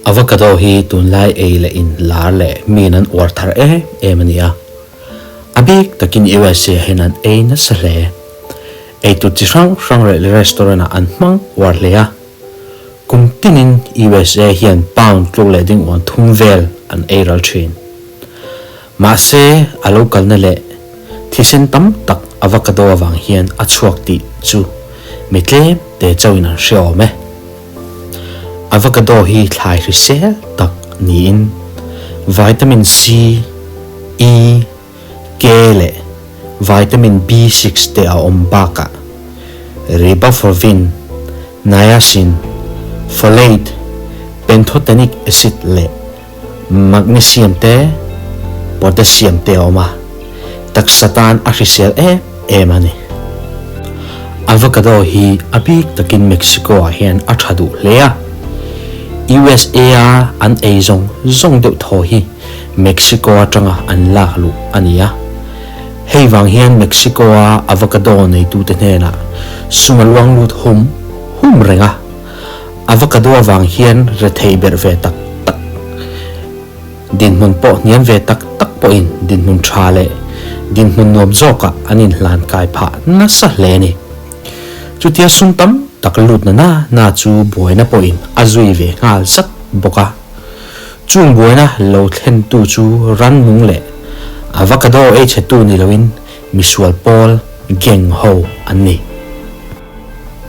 Avocado hi tunlai ei leh in lar leh miin an uar thar em em a ni a. A bik takin USA hian an ei nasa hle. Eitur chi hrang hrang leh restaurant ah an hmang uar hle a. Kum tinin USA hian pound tluk leh ding uan thum vel an ei ral thin. Mahse a lo kalna leh thisen tam tak avocado avang hian a chhuak tih chu mi tlem te chauhin an hre awm e. Avocado hi thlai hrisel tak niin vitamin C, E, K leh vitamin B6 te a awm bakah riboflavin, niacin, folate, pantothenic acid leh magnesium te, potassium te a awm a, taksa tan a hrisel em em a ni. Avocado hi a bik takin Mexico ah hian a tha duh hle a, USA a an ei zawng zawng deuh thaw hi Mexico atanga an lak luh a ni a. Hei vang hian Mexico a avocado neitute hnenah sum a luang lut hum hum reng a. Avocado avang hian rethei berh ve tak tak, dinhmun pawh hniam ve tak tak pawhin dinhmun tha leh dinhmun nuam zawkah an inhlan kai phah nasa hle a ni. Chutia sum tam tak lut na na na chu buaina pawhin a zui ve nghal zat bawk a. Chung buaina lo thlentu chu rannung leh avocado ei chhetu ni loin misual pawl gang ho an ni.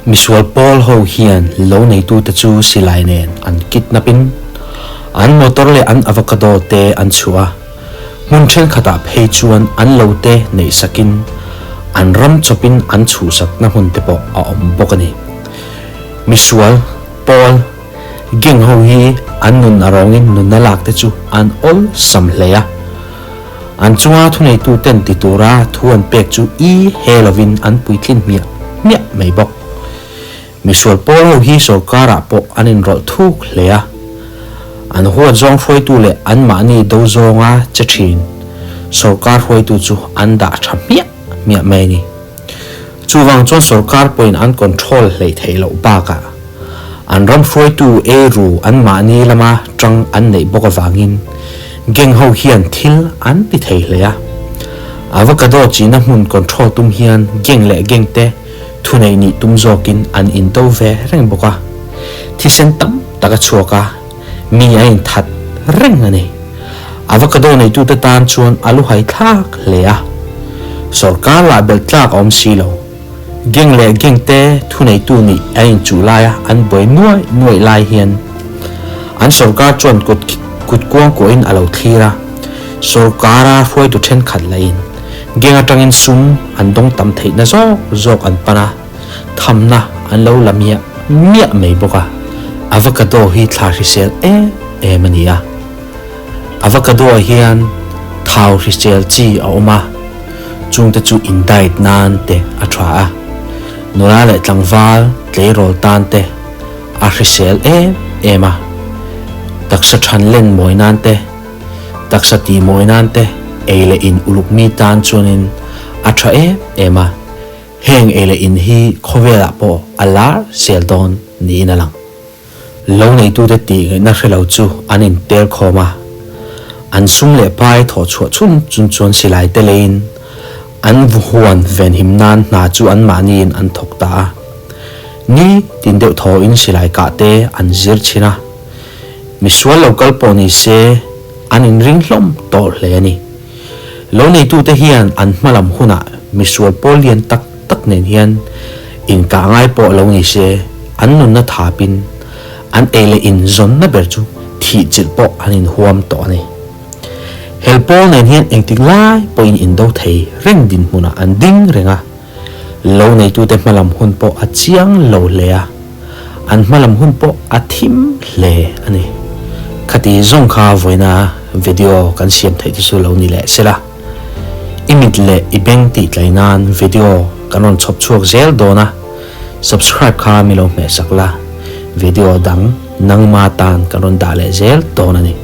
Misual pawl ho hian lo neitute chu silai nen an kidnap in an motor leh an avocado te an chhuah a, hmun thenkhatah phei chuan an lo te neih sakin an ram chawpin an chhuhsakna hmun te pawh a awm bawk a ni. Misual pawl gang ho hi an nun a rawngin nunna lak te chu an awlsam hle a, An chunga thuneituten ti tura thu an pek chu i he lovin an puitlin hmiah hmiah mai bawk. Misual pawl ho hi sorkarah pawh an inrawlh thuk hle a. An huat zawng hruaitu leh anmahni do zawnga che thin sorkar hruaitu chu an dah tha hmiah hmiah mai a ni. Chuvang chuan sorkar pawhin an control hleih theih loh bakah an ram hruaitu eiru anmahni lama tang an neih bawk avangin gang ho hian thil an ti thei hle a. Avocado china hmun control tum hian gang leh gang te thuneih nih tum zawkin an into ve reng bawk a. Thisen tam tak a chhuak a, mi a inthat reng a ni. Avocado neitute tan chuan a luhai thlak hle a. Sorkar lah belh tlak a awm si lo. Gang leh gang te thuneitu nih an inchuh laia an buai nuai nuaih lai hian an sorkar chuan kut kut kuangkuahin a lo thlir a. Sorkara hruaitu thenkhat lahin gang atangin sum an dawng tam theihna zawk zawk an pan a, thamna an lo la miah miah mai bawk a. Avocado hi thla hrisel em em a ni a. Avocado ah hian thau hrisel chi a awm a, chungte chu in diet nan te a tha a, nula leh tlangval tleirawl tan te a hrisel em em a, taksa than len mawi nan te, taksa tih mawi nan te ei leh in uluk mi tan chuanin a tha em em a, heng ei leh in hi khawvelah pawh a lar zel dawn niin a lang. Lo neitute tih ngaihna hre lo chu an intel khawm a, an sum leh pai thawh chhuah chhun chun chuan silai te leiin an huan venhim nan hna chu anmahniin an thawk ta a. Ni tin deuh thawhin silai kah te an zir thin a, misual lo kal pawh ni se an inring hlawm tawh hle a ni. Lo neitute hian an hmalam hunah misual pawl lian tak tak nen hian inkah ngai pawh lo ni se, an nunna thapin an ei leh in zawnna ber chu thih chilh pawh an inhuam tawh a ni. Hel pawl nen hian engtik lai pawhin indo thei reng dinhmunah an ding reng a, lo neitute hmalam hun pawh a chiang lo hle a, an hmalam hun pawh a thim hle a ni. Khati zawng kha vawiina video kan siam theih te chu lo ni leh sela. I mit leh i beng tih tlai nan video kan rawn chhawp chhuak zel dawn a, subscribe kha mi lo hmehsak la, video dang nangma tan kan rawn dah leh zel dawn a ni.